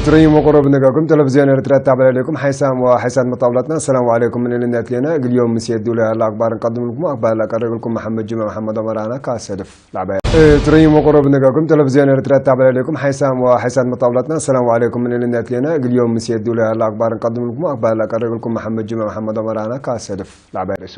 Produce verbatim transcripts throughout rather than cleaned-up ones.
ትረይም ወቅሩብ ንገኩም ተለቪዝዮን ኤርትርያ ተታበለ ለይኩም ሓይሳም ወሓይሳት መጣብለትና። ሰላም ዓለይኩም ምን እልነት ሌና። እግል ዮም ምስየት ዱለ ያለ አክባር እንቀድምልኩም። አክባር ላቀርብልኩም መሐመድ ጁመ መሐመድ ኦመር አና ካሰልፍ ላዕባይ። ትረይም ወቅሩብ ንገኩም ተለቪዝዮን ኤርትርያ ተታበለ ለይኩም ሓይሳም ወሓይሳት መጣብለትና። ሰላም ዓለይኩም ምን እልነት ሌና። እግል ዮም ምስየት ዱለ ያለ አክባር እንቀድምልኩም። አክባር ላቀርብልኩም መሐመድ ጁመ መሐመድ ኦመር አና ካሰልፍ ላዕባይ ርእሱ።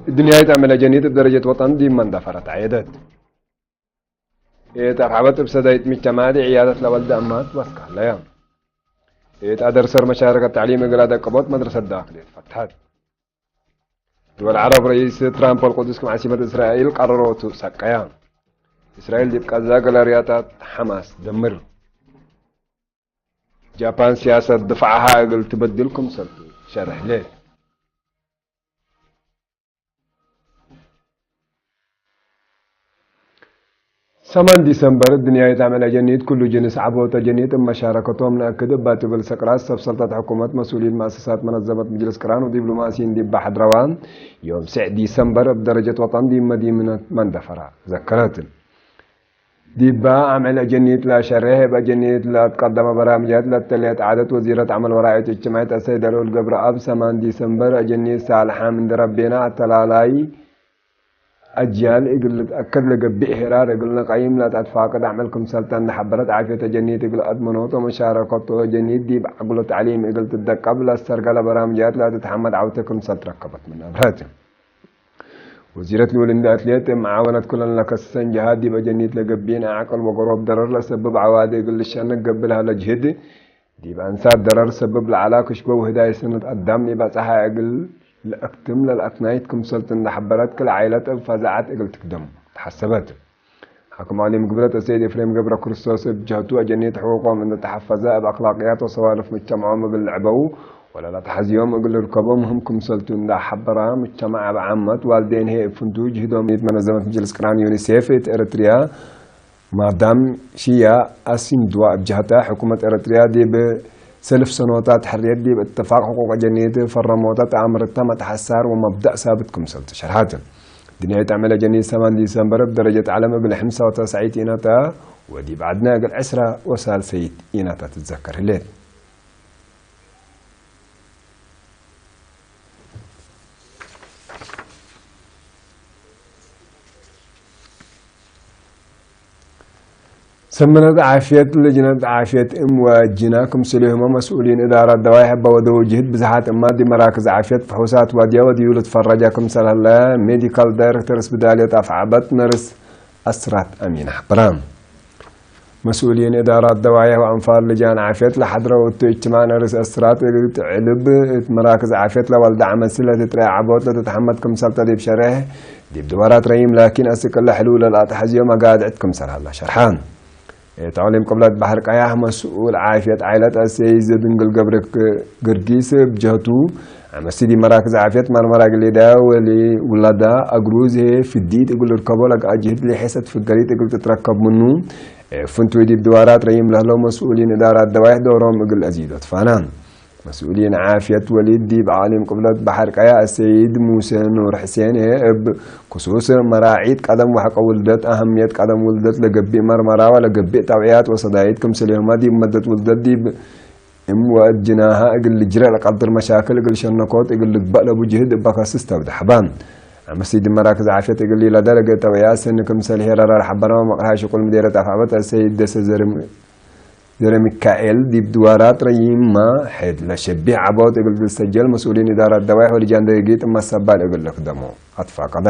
እድንያይት አመለ ጀኒት እብ ደረጀት ወጠን ዲብ መንደፈረት ዐየደት። እት አፍሐበት እብ ሰዳይት ምጅተማዕ ዲ ዕያደት ለወልደ እማት ወስክ ሀለያ። እት አደርሰር መሻረከት ተዕሊም እግል አደቅቦት መድረሰት ዳክልየት ፈትሐት። ድወል ዐረብ ረኢስ ትራምፕ ወልቁድስ ክም ዓሲመት እስራኤል ቀረሮቱ ሰቀያ። እስራኤል ዲብ ቀዛ ገለርያታት ሐማስ ደምር። ጃፓን ሲያሰት ድፋዕሃ እግል ትበድል ክምሰልቱ ሸርሕ ሌት። ሰማን ዲሰምበር፣ እድንያይት አመል አጀኒት፣ ክሉ ጅንስ ዐቦት አጀኒት እብ መሻረከቶም ነአክድ እባ ትብል ሰቅራት፣ ሰብ ሰልጠት ሕኩመት፣ መስኡሊን መአሰሳት መነዘመት ምጅልስ ቅራን ወዲብሎማሲይን ዲብ ባሕድረዋ፣ ዮም ሴዕ ዲሰምበር እብ ደረጀት ወጠን ዲብ መዲነት መንደፈራ ዘከረት። ዲባ አምዕል አጀኒት ለሸሬሕ፣ እብ አጀኒት ለአትቀደመ በራምጃት ለተሌት ዓደት ወዚረት ዐመል ወራዕየት እጅትማዕየት አሰይድ ልዑል ገብረአብ፣ ሰማን ዲሰምበር፣ አጀኒት ሳልሓ ምንዲ ረቤና፣ አተላላይ አጅያል እግል ልትአከድ ለገብእ ሄራር እግል ነቀይም ለተአትፋቅድ አምዕል ክምሰልተ እንደ ሐበረት፣ ዓፍየት አጀኒት እግል አድመኖት ወመሻረከት አጀኒት ዲብ ዐግሎ ተዕሊም እግል ትደቀብ ለአስተርገለ በራምጃት ለትትሐመድ ዐውቴ ክምሰል ትረከበት ምን አብረት። ወዚረት ልዑል እንዴ አትሌት፣ መዓወነት ኩለን ለከሰሰን ጀሃት ዲብ አጀኒት ለገብኤን አዕቅል ወገሮብ ደረር ለሰብብ ዐዋዲ እግል ልሸነክ ገብእ ለሀለ ጅህድ፣ ዲብ አንሳት ደረር ሰብብ ለዐላ ክሽቦ ወህዳይ ሰነት አዳም ኢበጽሐ እግል ለአክትም ለልአትናይት ክምሰልቱ እንዴ ሐበረት፣ ክል ዓይለት እብ ፈዛዐት እግል ትክደም ተሐሰበት። ሓክም አቅሊም ግብለት አሰይድ ኤፍሬም ገብረ ክርስቶስ እብ ጀህቱ፣ አጀኒት ሕቁቆም እንዴ ተሐፈዘ፣ እብ አክላቅያት ወሰዋልፍ ምጅተምዖም እግል ልዕበው ወለለአትሐዝዮም እግል ልርከቦ ምህም ክምሰልቱ እንዴ ሐበረ፣ ምጅተማዕ እብ ዓመት ዋልዴን ህዬ እብ ፍንቱ ጅህዶም። መነዘመት ምጅልስ ቅራን ዩኒሴፍ እት ኤረትርያ ማዳም ሽያ አሲንድዋ እብ ጀህተ፣ ሕኩመት ኤረትርያ ዲብ ሰልፍ ሰኖታት ሕርየት ዲብ እትፋቅ ሕቁቅ አጀኒት ፈረሞተ ተአምርተ መትሐሳር ወመብደእ ሳብት ክምሰልቱ ሸርሐት። ድንያይት አመል አጀኒት ሰማን ዲሰምበር እብ ደረጀት ዐለም እግል ሕምሳ ወተሰዒት ኢነተ ወዲብ ዐድነ እግል ዕስረ ወሳልሰይት ኢነተ ትትዘከር ህሌት። ሰምነት ዓፍየት፣ ልጅነት ዓፍየት እም ወጅና ክምስሌሁመ መስኡሊን እዳራት ደዋይሕ እበ ወደው ጅህድ ብዝሓት እማት ዲብ መራክዝ ዓፍየት ፍሑሳት ዋድያ ወድዩ ልትፈረጃ ክምሰል ሀለ ሜዲካል ዳይሬክተር ስብዳልየት አፍዓበት ነርስ አስራት አሚን ሐብራ። መስኡሊን እዳራት ደዋይሕ ወአንፋር ልጃን ዓፍየት ለሐድረው እቱ እጅትማዕ ነርስ አስራት እግል ትዕልብ እት መራክዝ ዓፍየት ለወልደ ዐመሲ ለትትረኤ ዐቦት ለትትሐመድ ክምሰልተ ዲብ ሸሬሕ ዲብ ድዋራት ረዪም ላኪን አስክ እለ ሕሉል ለልአትሐዝዮ መጋድዕት ክምሰል ሀላ ሸርሐ። እት አቅሊም ቅብለት በሐር ቀያሕ መስኡል ዓፍየት ዓይለት አሰይድ ድንግል ገብረ ግርጊስ እብ ጀህቱ፣ ዐመሲ ዲብ መራክዝ ዓፍየት መርመራ እግል ሌዳ ወሊ ውላዳ አግሩዝ ህዬ ፍዲት እግል ልርከቦ ለገአ ጅህድ ሌሔሰት ፍገሪት እግል ትትረከብ ምኑ፣ እብ ፍንቱይ ዲብ ድዋራት ረዪም ለህለው መስኡሊን እዳራት ደዋይሕ ዶሮም እግል አዚዶ ትፋና። መስኡሊን ዓፍየት ወሊድ ዲብ አቅሊም ቅብለት በሐር ቀያ አሰይድ ሙሴ ኑር ሕሴን እብ ክሱስ መራዒት ቀደም ወሐቀ ውልደት፣ አሀምየት ቀደም ውልደት ለገብእ መርመራ ወለገብእ ተውዕያት ወሰዳይት ክምስሌሁመ ዲብ መደት ውልደት ዲብ እም ወእድ ጅናሀ እግል ልጅረ ለቀድር መሻክል እግል ሸነኮት እግል ልግበእ ለቡ ጅህድ እበ ከስስ ተብደሐበ። አምስት ዲብ መራክዝ ዓፍየት እግል ኢለደረገ ተውዕያት ሰኒ ክምሰል ሄረረ ለሐበረመ መቅርሃ ሽቁል ምዴርየት አፍዐበት አሰይድ ደሰ ዘርም ዘረሚካኤል ዲብ ድዋራት ረዪማ ሕድ ለሸቢሕ ዐቦት እግል ልሰጀል መስኡሊን እዳራት ደዋይሕ ወልጃን ደቂቅ እመ ሰባል እግል ልክደሞ አትፋቀደ።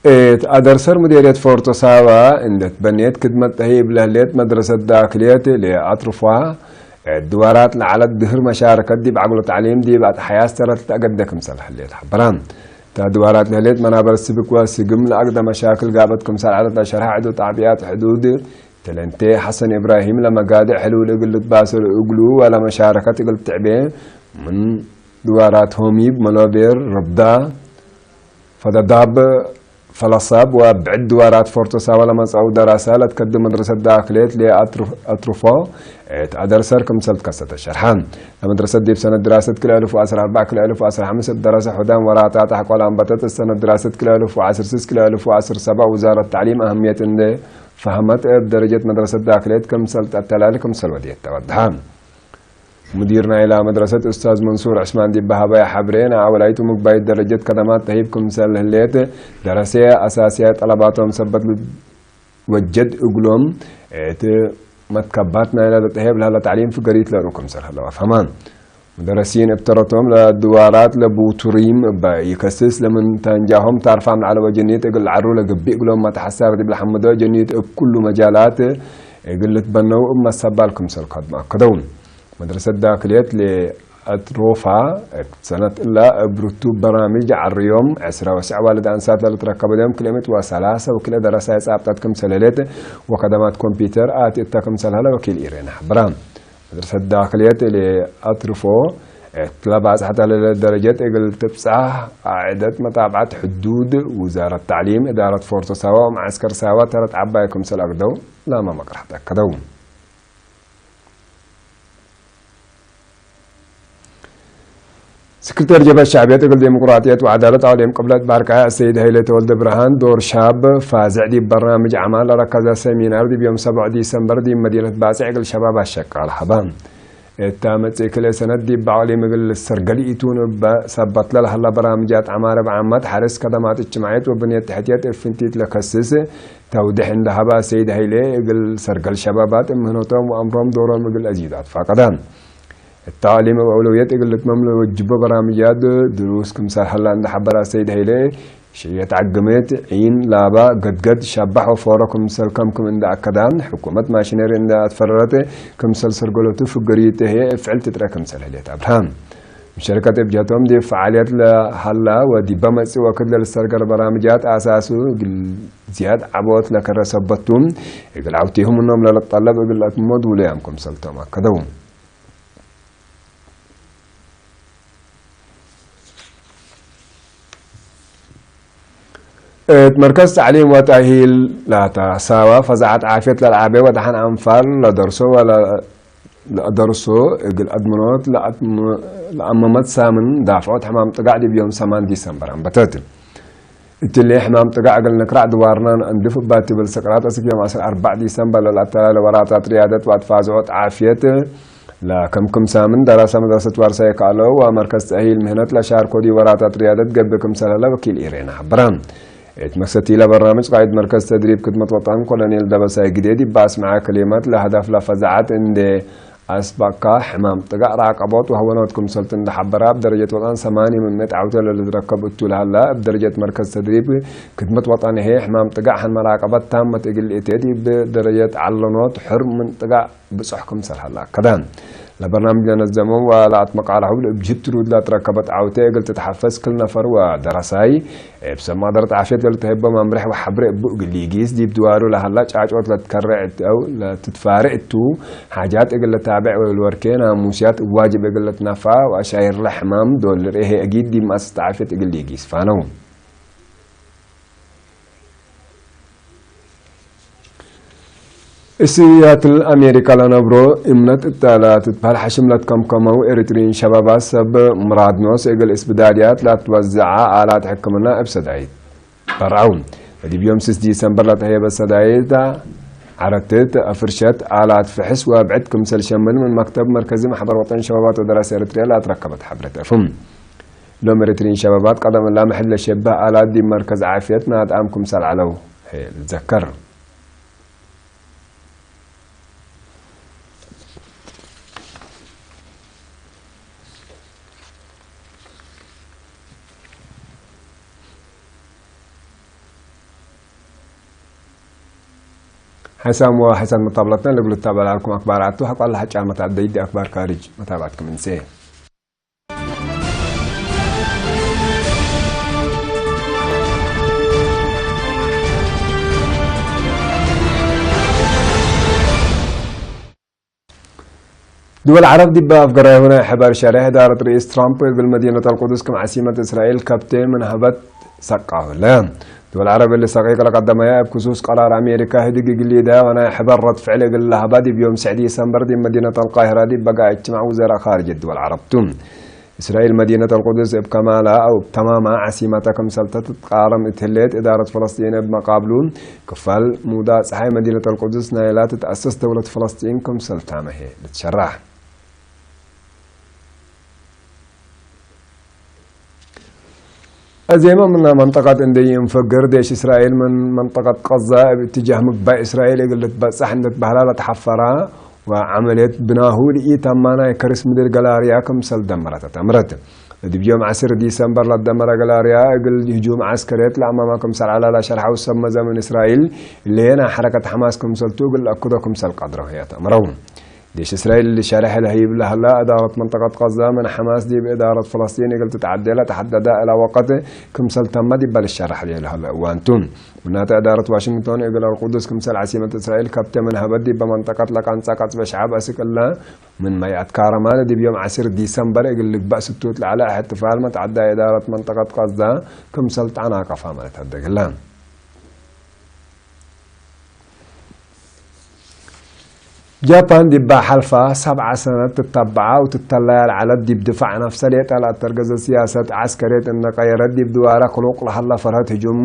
እት አደርሰር ምዴርየት ፎርቶ ሳባ እንዴ ትበኔት ክድመት ተህይብ ለህሌት መድረሰት ዳክልየት ለአትርፏ እት ድዋራት ለዐለት ድህር መሻረከት ዲብ ዐግሎ ተዕሊም ዲብ አትሐያስ ተረት ለአገደ ክምሰል ህሌት ሐበረ። እተ ድዋራት ለህሌት መናበር ስብክ ወስግም ለአግደ መሻክል ጋበት ክምሰል ዐለት ለሸርሐ ዕዱ ጣብያት ሕዱድ ተለንቴ ሐሰን እብራሂም ለመጋድዕ ሕሉል እግል ልትባሰል እግሉ ወለመሻረከት እግል ትዕቤ ምን ድዋራት ሆሚብ፣ መሎቤር፣ ረብዳ፣ ፈደዳብ፣ ፈለሳብ ወብዕድ ድዋራት ፎርቶ ሳዋ ለመጽአው ደራሰ ለትከድም መድረሰት ዳክልየት ለአትርፎ እት አደርሰር ክምሰል ትከሰተ ሸርሐ። ለመድረሰት ዲብ ሰነት ድራሰት ክልኤ አልፍ ወዐስር አርበዕ ክልኤ አልፍ ወዐስር ሐምስ እት ደረሰ ሑዳን ወራጣት አሕቆል አንበተት፣ እት ሰነት ድራሰት ክልኤ አልፍ ወዐስር ስስ ክልኤ አልፍ ወዐስር ሰበዕ ውዛረት ተዕሊም አህምየት እንዴ ፈሀመት እብ ደረጀት መድረሰት ዳክልየት ክምሰል ተአተላል ክምሰል ወድየት ተወድሐ። ሙዲር ናይላ መድረሰት ኡስታዝ መንሱር ዕስማን ዲብ ሀበየ ሐብሬ፣ ነአወላይቱ ምግባይት ደረጀት ከደማት ተሂብ ክምሰል ህሌት ደረሰየ አሳስየ ጠለባቶም ሰበት ልትወጀድ እግሎም፣ እት መትከባት ናይላ ለተሄብ ለሀለ ተዕሊም ፍገሪት ለርኡ ክምሰል ሀለው አፍሀመ። ሙደረሲን እብ ተረቶም ለድዋራት ለቡቱሪም እበ ኢከስስ ለምን ተንጃሆም ታርፋም ለዐለ ወጀኒት እግል ለዐሩ ለገብእ እግሎም መተሐሳር ዲብ ለሐምዶ ጀኒት እብ ኩሉ መጃላት እግል ልትበነው እብ መሰባል ክምሰል ከድሞ አከደው። መድረሰት ዳክልየት ለአትሮፋ እት ሰነት እለ እብ ርቱብ በራምጅ ዐርዮም፣ ዕስራ ወሰዕ ዋልድ አንሳት ለልትረከበ ዮም ክልኤ ምእት ወሰላሰ ወክልኤ ደረሳይ ጻብጠት ክምሰል ህሌት ወከደማት ኮምፒውተር አቲ እተ ክምሰል ሀለ ወኪል ኢሬና ሐበረ። መድረሰት ዳክልየት ለአትርፎ እት ለባጽሐት ለህለ ደረጀት እግል ትብጻሕ ቃዕደት መታብዐት ሕዱድ ውዛረት ተዕሊም፣ እዳረት ፎርቶ ሳዋ ወመዐስከር ሳዋ ተረት ዐባይ ክምሰል አግደው ላመ መቅረሐት አከደው። ስክርቴር ጀብሀት ሸዕብየት እግል ዲሞቅራጥየት ወዐዳለት አቅሊም ቅብለት ባርቃየ አሰይድ ሀይለ ተወልደ ብርሃን ዶር ሻብ ፋዝዕ ዲብ በርናምጅ ዐማል ለረከዘ ሰሚናር ዲብ ዮም ሰብዕ ዲሰምበር ዲብ መዲነት ባጽዕ እግል ሸባብ አሸቃል ሀበ። እታ መጽእ ክልኤ ሰነት ዲብ አቅሊም እግል ልሰርገል ኢቱን እበ ሰበት ለለሀላ በራምጃት ዐማር እብ ዓመት ሐርስ ከደማት እጅትማዕየት ወብንየት ተሕትየት እብ ፍንቲት ለከስስ ተውድሕ እንደ ሀበ ሰይድ ሀይሌ፣ እግል ሰርገል ሸባባት እብ ምህኖቶም ወአምሮም ዶሮም እግል አዚዱ አትፋቀደ። እት ተዕሊም እብ አውለውየት እግል ልትመም ለወጅቦ በራምጃት ድሩስ ክምሰል ሀላ እንደ ሐበረ ሰይድ ሀይሌ፣ ሽየት ዐግምት፣ ዒን፣ ላባ፣ ገድገድ፣ ሸባሕ ወፎሮ ክምሰል ከምክም እንደ አከዳን፣ ሕኩመት ማሽነሪ እንደ አትፈረረት ክምሰል ሰርገሎቱ ፍገሪት ህዬ እብ ፍዕል ትጥረ ክምሰል ህሌት አብርሃ። ምሸርከት እብ ጀቶም ዲብ ፈዓልየት ለሀላ ወዲበ መጽእ ወክድ ለልሰርገል በራምጃት አሳሱ እግል ዝያድ ዐቦት ለከረ ሰበት ቱ፣ እግል ዐውቴሁ ምኖም ለልትጠለብ እግል ለአትሞ ዱሉያም ክምሰልቶም አከደው። እት መርከዝ ተዕሊም ወተእሂል ላተ ሳዋ ፈዛዐት ዓፍየት ለለዐቤ ወደሐን አንፋር ለደርሶ ወለ-፣ ለአደርሶ እግል አድምኖት ለአትም-፣ ለአመመት ሳምን ዳፍዖት ሕማም ጥጋዕ ዲብ ዮም ሰማን ዲሰምበር አንበተት። እትሊ ሕማም ጥጋዕ እግል ንክራዕ ድዋርና ነአንድፍ እባ ትብል ስቅራጥ፣ እስክ ዮም ዐስር አርበዕ ዲሰምበር ለለአተላለ ወራታት ርያደት ወአትፋዝዖት ዓፍየት ለክምክም ሳምን ደረሰ መድረሰት ዋርሳይ ከአለው ወመርከዝ ተእሂል ምህነት ለሻርኮ ዲብ ወራታት ርያደት ገብእ ክምሰል ህለ ወኪል ኢሬና ሐበረ። እት መክሰቲ ለበርናምጅ ቃይድ መርከዝ ተድሪብ ክድመት ወጠን ኮሎኔል ደበሳይ ግዴ ዲብ አስመዐ ክሊመት ለሀደፍ ለፈዛዐት እንዴ አስበቅከ፣ ሕማም ጥጋዕ ራቀቦት ወሀወኖት ክምሰልቱ እንደ ሐበረ፣ እብ ደረጀት ወጠን ሰማንየ ምን ምእት ዐውቴ ለልትረከብ እቱ ለሀለ፣ እብ ደረጀት መርከዝ ተድሪብ ክድመት ወጠን ህዬ፣ ሕማም ጥጋዕ ሐን መራቀበት ታመት እግል ልእቴ፣ ዲብ ደረጀት ዐለኖት ሕር ምን ጥጋዕ ብጾሕ ክምሰል ሀለ አከደ። ለበርናምጅ ለነዘመው ወለአትመቃለሐው እብ ጅህት ትሩድ ለትረከበት ዐውቴ እግል ትትሐፈዝ ክል ነፈር ወደረሳይ፣ እብ ሰብ ማደረት ዓፍየት ለልትሀይቦ መምርሕ ወሐብሬ እቡ እግል ሊጊስ፣ ዲብ ድዋሩ ለሀላ ጫጮት ለትከሬ እት አው ለትትፋሬ እቱ ሓጃት እግል ለታቤዕ ወልወርኬ ናሙስያት እብ ዋጅብ እግል ለትነፋ ወአሻይር ለሕማም ዶል ርኤ ህዬ እጊድ ዲብ መአሰሰት ዓፍየት እግል ሊጊስ ፋነው። እስያትል አሜሪካ ለነብሮ እምነት እተ ለትትበህል ሐሽም ለትከምከመው ኤሪትሪን ሸባባት ሰብ ምራድ ኖስ እግል እስብዳልያት ለትወዘዐ አላት ሕክምና እብ ሰዳይት በርዐው። ወዲብ ዮም ስስ ዲሰምበር ለተህየበ ሰዳይት ዐረትት፣ ፍርሸት፣ አላት ፍሕስ ወብዕድ ክምሰል ሸምል ምን መክተብ መርከዚ መሕበር ወጠን ሸባባት ወደራሲ ኤሪትሪያ ለአትረከበት ሐብረት አፍም። ሎም ኤሪትሪን ሸባባት ቀደም እላ መሕድ ለሸብህ አላት ዲብ መርከዝ ዓፍየት ናድአም ክምሰል ዐለው ልትዘከር። ሐሳም ወሐሳም መጣብለትነ ለእግሉ ትታበል አልኩም አክባር አቱ ሐቋል ለሐጫር መታደይድ አክባር ካርጅ መታብዐትኩም እንሴ። ድወል ዐረብ ዲብ አፍገራይሁ ናይ ሕበር ሸሬሕ እዳረት ርኢስ ትራምፕ እግል መዲነት አልቁድስ ክም ዐሲመት እስራኤል ከብቴ ምን ሀበት ሰቃሁ ለ። ድወል ዐረብ እሊ ሰቂቅ ለቀደመያ እብ ክሱስ ቀራር አሜሪካ ህድግ እግል ሊዳ ወናይ ሕበር ረድ ፍዕል እግል ለሀባ ዲብ ዮም ስዕዲ ሰምበር ዲብ መዲነት አልቃሂራ ዲብ በጋ እጅትማዕ ውዘራእ ካርጅ ድወል ዐረብ ቱ። እስራኤል መዲነት አልቁድስ እብ ከማላ አው እብ ተማማ ዓሲመተ ክምሰል ተትትቃረም እት ህሌት፣ እዳረት ፈለስጢን እብ መቃብሉ ክፋል ሙዳ ጸሓይ መዲነት አልቁድስ ናይላ ትትአሰስ ደውለት ፈለስጢን ክምሰል ታመ ህዬ ልትሸራሕ። አዜመ ምነ መንጠቀት እንዴ ይእንፈግር፣ ዴሽ እስራኤል ምን መንጠቀት ቀዛ እብ እትጃህ ምግባእ እስራኤል እግል ልትበጸሕ እንዴ ትበህላ ለተሐፈራ፣ ወዐመልየት ብናሁ ለኢተማናይ ከርስ ምድር ገላርያ ክምሰል ደመረተ ተአምረት። ለዲብ ዮም ዐስር ዲሰምበር ለደመረ ገላርያ እግል ህጁም ዐስከርየት ለአማማ ክምሰል ዐለ ለሸርሐው ሰብ መዘምን እስራኤል፣ እሊ ናይ ሐረከት ሐማስ ክምሰልቱ እግል ለአክዶ ክምሰል ቀድረው ህዬ ተአምረው። ዴሽ እስራኤል እሊ ሸርሕ ለህይብ ለህላ፣ እዳረት መንጠቀት ቀዛ ምን ሐማስ ዲብ እዳረት ፍለስጢን እግል ትትዐዴ ለተሐደደ እላ ወቀት ክምሰል ተመ ዲበ ልሸረሕ ለህለ እዋን ቱ። ምናተ እዳረት ዋሽንግቶን እግል አልቁድስ ክምሰል ዐሲመት እስራኤል ከብተ ምን ሀበት ዲበ መንጠቀት ለቀንጸ ቀጽበ ሸዐብ አስክ እለ ምን ማይ አትካረማ ለዲብ ዮም ዐስር ዲሰምበር እግል ልግበእ ስቱት ለዐለ እሕትፋል መትዐዳይ እዳረት መንጠቀት ቀዛ ክምሰል ተአናቀፋ ማለት ሀደግለ። ጃፓን ዲባ ሐልፋ ሰብዐ ሰነት ትተበዐ ወትተለያ ለዐለት ዲብ ድፋዕ ነፍሰ ሌጠ ለአተርገዘ ሲያሰት ዐስከርየት እነ ቀየረት ዲብ ድዋረ ክሉቅ ለሀለ ፈርሀት ህጁም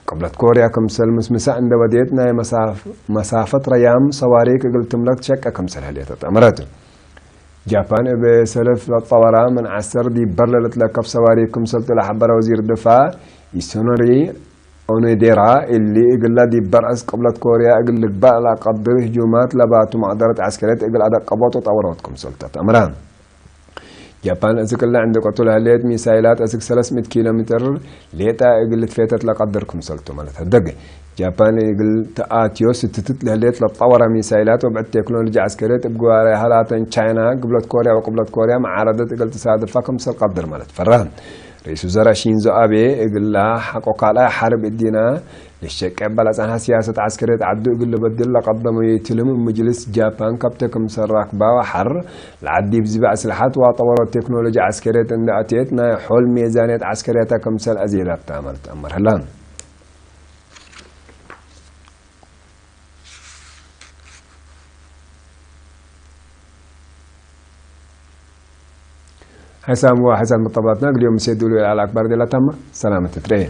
ቅብለት ኮርያ ክምሰል ምስምሰ እንደ ወዴት ናይ መሳፍ-፣ መሳፈት ረያም ሰዋሪክ እግል ትምለክ ትሸቀ ክምሰል ህሌት አትአምረት። ጃፓን እብ ሰልፍ ለትጠወራ ምን ዐሰር ዲብ በር ለልትለከፍ ሰዋሪክ ክምሰልቱ ለሐበረ ወዚር ድፋዕ ኢሱኖሪ ኦኖዴራ፣ እሊ እግለ ዲብ በርዕስ ቅብለት ኮርያ እግል ልግባእ ለአቀድር ህጁማት ለባቱ መቅደረት ዐስከርየት እግል አደቀቦት ወጠወሮት ክምሰልቱ አትአምረ። ጃፓን እስክ እለ ዕንደ ቀቱ ለህሌት ሚሳይላት እስክ ሰለስ ምእት ኪሎ ሜትር ሌጠ እግል ልትፌተት ለቀድር ክምሰልቱ ማለት ሀደግ። ጃፓን እግል ተአትዮ ስትትት ለህሌት ለትጠወረ ሚሳይላት ወብዕድ ቴክኖሎጂ ዐስከርየት እብ ግዋሬ ሀላተን ቻይና፣ ግብለት ኮርያ ወቅብለት ኮርያ መዓረደት እግል ትሳድፋ ክምሰል ቀድር ማለት ፈረ። ርኢስ ውዘራእ ሺንዞ አቤ፣ እግላ ሐቆ ካልኣይ ሐርብ እዲና ልሸቄ እበ ለጸንሐ ሲያሰት ዐስከርየት ዐዱ እግል ልበድል ለቀደመዩ ትልም፣ ምጅልስ ጃፓን ከብተ ክምሰል ራክባ ወሐር ለዐድ ዲብ ዚበ አስልሐት ወአጠወሮት ቴክኖሎጂ ዐስከርየት እንዴ አቴት፣ ናይ ሖል ሜዛንየት ዐስከርየተ ክምሰል አዜዳታ መልትአመር ህላ። ሐይሳም ወሐይሳም መጠባትና እግል ዮም ምሴ ዱሉ ለዐለ አክባር ዴላ ታመ ሰላመት ትትረኤ።